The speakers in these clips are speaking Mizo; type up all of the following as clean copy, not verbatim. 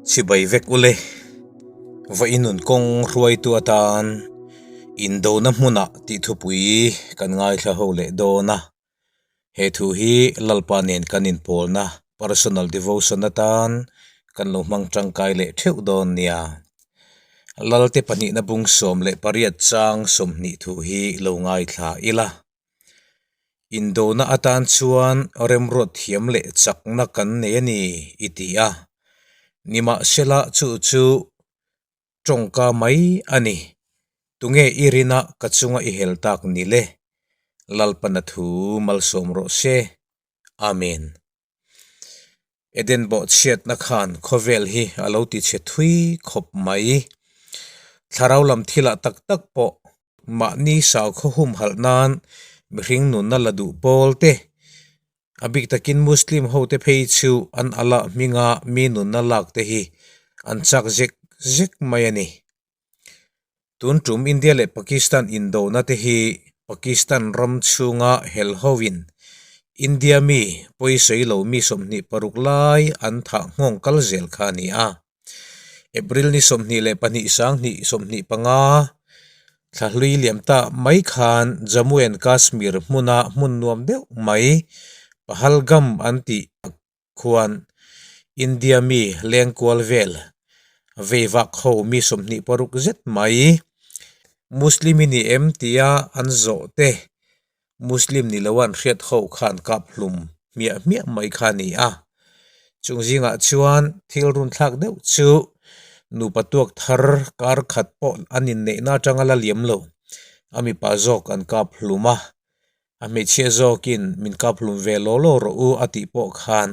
Chibai vek ule, va inun kawng hruaitu atan indona hmunah tih thupui kan ngaithla ho leh dawn a. He thu hi Lalpa nen kan inpawlna personal devotion atan kan lo hmang tangkai leh theuh dawn nia. Lalte pahnihna bung 18 chang 20 thu hi lo ngaithla ila. Indona atan chuan remruat thiam leh chakna kan nei a ni i ti a. Nimahsela chu chu tawngka mai a ni. Tunge i rina ka chunga i hel tak ni le? Lalpana thu malsawm rawh se. Amen. Eden bawhchhiatna khan khawvel hi a lo ti chhe thui khawp mai. Thlarau lam thilah tak tak pawh mahni sakhaw humhalh nan mihring nunna la duh pawl te, a bik takin Muslim hote phei chu an Allah hminga mi nunna lak te hi an chak zek zek mai a ni. Tun tum India leh Pakistan indona te hi Pakistan ram chhunga hel hoin India mi pawisawi lo mi 26 lai an thah nghawng kal zel kha a ni a. April ni 22 2025 thla hlui liam ta mai khan Jammu and Kashmir hmuna hmun nuam deuh mai Pahalgam an tih khuan India mi lengkual vel veivak ho mi 26 zet mai Muslim i ni em tia an zawh te Muslim ni lo an hriat ho khan kap hlum hmiah hmiah mai kha a ni a. Chung zingah chuan thil runthlak deuh chu nupa tuak thar kar khat pawh an inneihna atanga la liam lo a mipa zawk an kap hlum a. A hmeichhia zawkin min kap hlum ve law law rawh u a tih pawh khan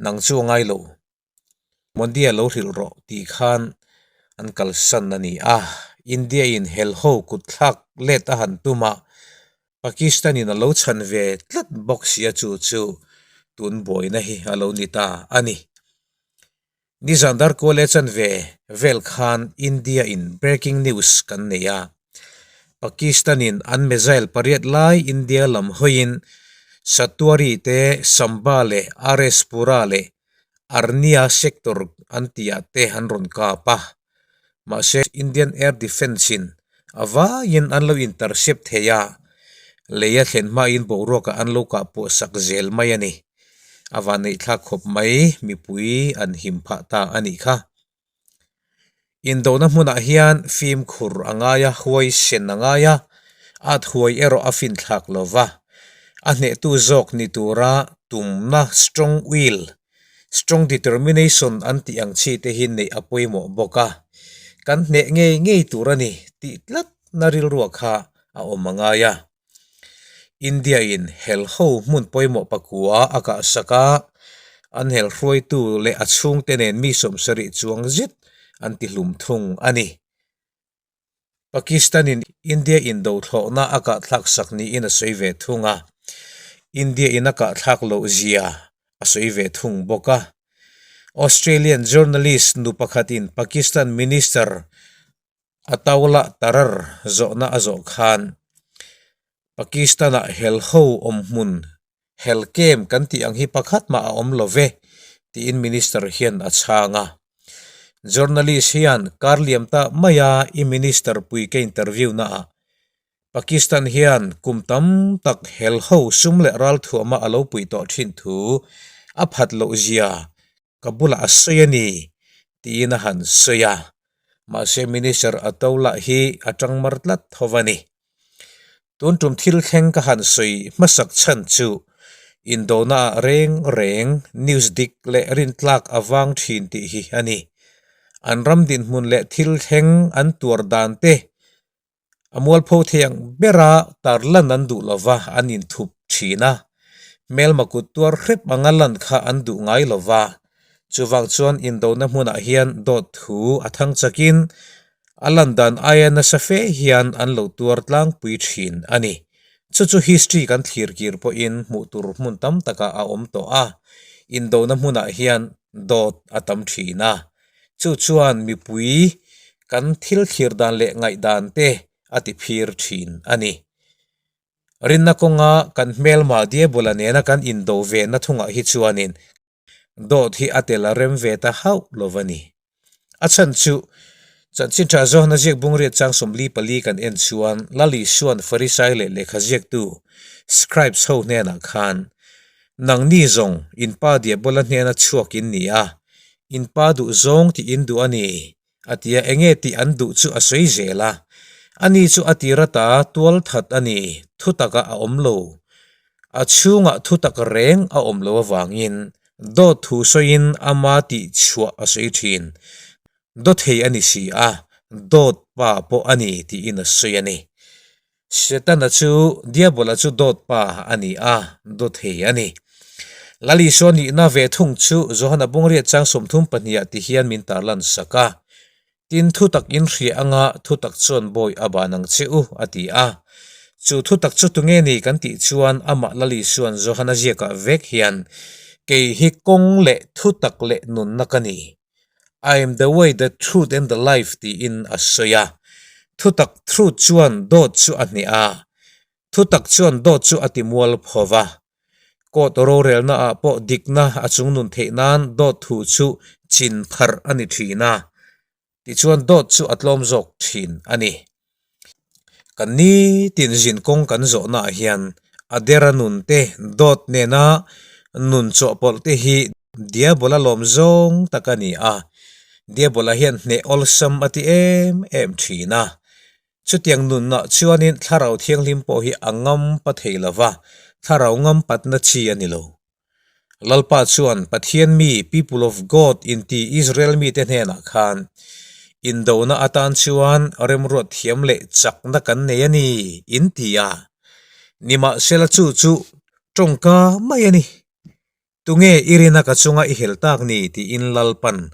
nang chu a ngai lo. Mondia lo hrilh rawh tih khan an kalsan a ni a. India in hel ho kut thlak let a han tum a, Pakistan in a lo chhan ve tlat bawk sia chu chu tun buaina hi a lo ni ta a ni. Nizan Darkual e chanve vel khan India in breaking news kan nei a. Pakistan in an missile pariat lai India lam hawiin Satuari te Samba leh RS Pura leh Arnia sector an tihah te an rawn kap a. Mahse Indian Air Defence in a vaiin an lo intercept thei a, lei a thlen hmain boruakah an lo kah pawh sak zel mai a ni. A vanneih thlak khawp mai mipui an him phah ta a nih kha. Indona hmunah hian fimkhur a ngai a, huaisen a ngai a, at huai erawh a finthlak lo va. A hnehtu zawk ni tura tumna strong will Strong determination an tih ang chi te hi neih a pawimawh bawk a, kan hneh ngei ngei tur a ni tih tlat na rilruah kha a awm a ngai a. India in hel ho hmun pawimawh pakua a kahsak a, an hel hruaitu leh a chhungte nen mi 70 chuang zet an ti hlum thung a ni. Pakistan in India indo thlawhna a kahthlak sak niin a sawi ve thung a, India in a kahthlak loh zia a sawi ve thung bawk a. Australian journalist nu pakhatin Pakistan Minister Ataullah Tarar zawhna a zawh khan Pakistan-ah hel ho awm hmun hel kem kan tih ang hi pakhat mah a awm lo ve, tiin Minister hian a chhang a. Journalist hian kar liam ta maia i Minister pui ka interview naah Pakistan hian kum tam tak hel ho sum leh ralthuama a lo pui tawh thin thu a phat loh zia ka bulah a sawi a ni, tiin a han sawi a. Mahse Minister Ataullah hi a tang mar tlat tho a ni. Tun tum thil thleng ka han sawi hmasak chhan chu indona-ah reng reng news dik leh rintlak a vang thin tih hi a ni. An ram dinhmun leh thil thleng an tuar dan te A mualpho thei ang bera tarlan an duh lova an inthup thin a, hmelma kut tuar hrep anga lan kha an duh ngai lova, chuvang chuan indona hmunah hian dawt thu a thang chakin a lan dan aia nasa fe hian an lo tuar tlangpui thin a ni. Chu chu history kan thlir kir pawhin hmuh tur hmun tam takah a awm tawh a, indona hmunah hian dawt a tam thin a, Chu chuan mipui kan thil thlir dan leh ngaihdan te a ti phir thin a ni. Rinna kawnga kan hmelma Diabola nena kan indo ve na thungah hi chuanin. Dawt hi a tel a rem ve ta hauh lo va ni. A chhan chu, Chanchin Tha Johana ziak bungriat chang 44 kan en chuan Lal Isua'n Farisai leh lehkha ziaktu, scribes, ho hnenah khan, Nangni zawng, in pa Diabola hnena chhuak in ni a, in pa duh zawng tih in duh a ni, a ti a, enge tih an duh chu a sawi zel a, ani chu a tir ata tual that a ni, thutak ah a awm lo. A chhungah thutak reng a awm lo avangin dawt thu sawiin ama tih chhuah a sawi thin. Dawthei a ni si a, dawt pa pawh a ni tiin a sawi a ni. Setana chu Diabola chu dawt pa a ni a, dawthei a ni. Lal Isua nihna ve thung chu Johana Bungriat chang 32 ah ti hian min tarlan sak a, Tin thutak in hria anga thutak chuan bawi a ban ang che u, a ti a. Chu thutak chu tunge ni kan tih chuan amah Lal Isua'n Johana ziakah vek hian, Kei hi kawng leh thutak leh nunna ka ni. I am the way, the truth and the life tiin a sawi a. Thutak truth chuan dawt chu a hneh a, thutak chuan dawt chu a ti mual pho va. Court rorelna ah pawh dikna a chungnun theih nan dawt thu chu chin pharh a ni thin a, tichuan dawt chu a tlawm zawk thin a ni. Kan nitin zin kawng kan zawhna ah hian a dera nun te dawt nena nun chawhpawlh te hi Diabola lawm zawng tak a ni a, Diabola hian hneh awlsam a ti em em thin a. Chutiang nunah chuanin thlarau thianghlim pawh hi a ngam pa thei lo va, thlarau ngam patna chi a ni lo. Lalpa chuan Pathian mi, people of God, inti Israel mite hnenah khan, Indona atan chuan remruat thiam leh chakna kan nei a ni, in ti a. Nimahsela chu chu tawngka mai a ni. Tunge i rina ka chunga i hel tak ni? tiin Lalpan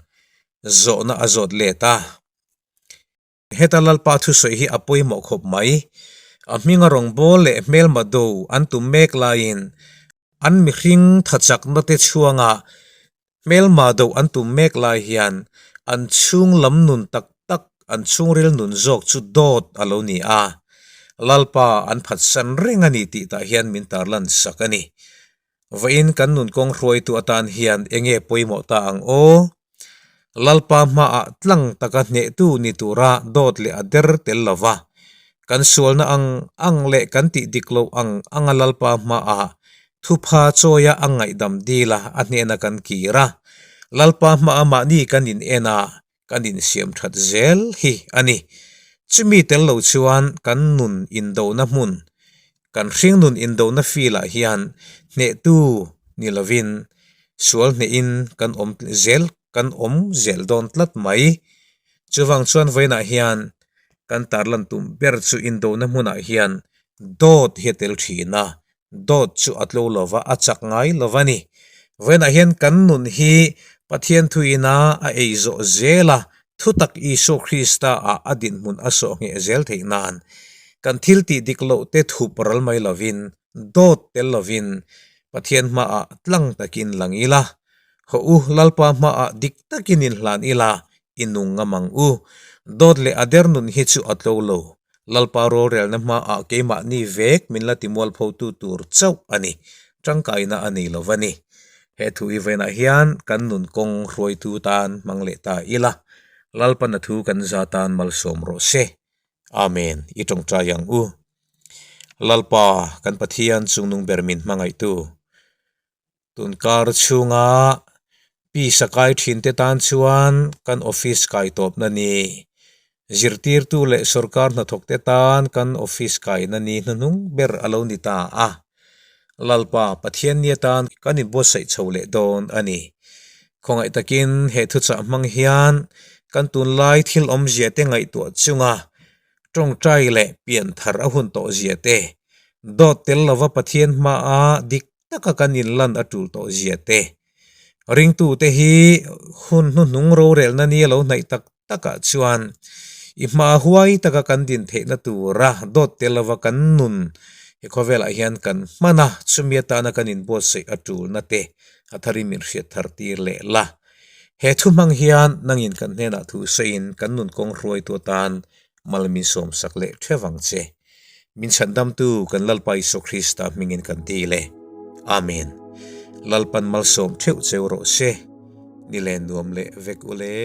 zawhna a zawt let a. Heta Lalpa thusawi hi a pawimawh khawp mai. A hminga rawngbâwl leh hmelma do an tum mek laiin an mihring thachakna te chhuanga hmelma do an tum mek lai hian an chhung lam nun tak tak, an chhungril nun zawk chu dawt a lo ni a. Lalpa an phatsan reng a ni tih tah hian min tarlan sak a ni. Vawiin kan nun kawng hruaitu atan hian enge pawimawh ta ang aw? Lalpa hmaah tlang taka hnehtu ni tura dawt leh a der tel lo va, kan sualna ang ang leh kan tih dik loh ang anga Lalpa hmaah thupha chawia a ngaihdam dila a hnehna kan kir a, Lalpa hmaah mahni kan in en a, kan insiam that zel hi a ni. Chumi tel lo chuan kan nun indona hmun, kan hringnun indona field ah hian hnehtu ni lovin sual hnehin kan awm zel kan awm zel dawn tlat mai. Chuvang chuan vawiinah hian kan tarlan tum ber chu indona hmunah hian dawt hi a tel thin a, Dawt chu a tlo lo va, a chak ngai lo va ni. Vawiinah hian kan nun hi Pathian thuina a ei zawh zel a, thutak Isua Krista ah a dinhmun a sawh ngheh zel theih nan kan thil tih dik loh te thup ral mai lovin, dawt tel lovin Pathian hmaah tlang takin lang ila, Hawh u, Lalpa hmaah dik takin inhlan ila, i nung ngam ang u. Dawt leh a der nun hi chu a tlo lo. Lalpa rorelna hmaah keimahni vek min la timualphotu tur chauh a ni. Tangkaina a nei lo va ni. He thu i venah hian kan nun kawng hruaitu tan hmang leh ta ila, Lalpana thu kan za tan malsawm rawh se. Amen. I tawngtai ang u. Lalpa, kan Pathian chungnung ber min hmangaihtu. Tunkar chhunga pisa kai thinte tan chuan kan office kai tawpna ni. Zirtirtu leh sorkar hnathawkte tan kan office kaina ni hnuhnung ber a lo ni ta a. Lalpa Pathian ni atan kan inbuatsaih chho leh dawn a ni. Khawngaih takin he thuchah hmang hian kan tunlai thil awmzia te ngaihtuah chunga tawngtai leh pianthar a hun tawh zia te, dawt tel lova Pathian hmaa dik taka kan inlan a tul tawh zia te. Ringtute hi hun hnuhnung rorelna ni a lo hnaih tak takah chuan i hma huai taka kan din theihna tura dawt tel lova kan nun he khawvelah hian kan hman a, chumi atana kan inbuatsaih a tulna te a tharin min hriat thar tir leh la. He thu hmang hian nangin kan hnenah thu sawiin kan nun kawng hruaitu atan mal min sawmsak leh theuh ang che. Min chhandamtu kan Lalpa Isua Krista hmingin kan dil e. Amen. Lalpan malsawm theuh cheu rawh se. Ni len nuam leh vek ule.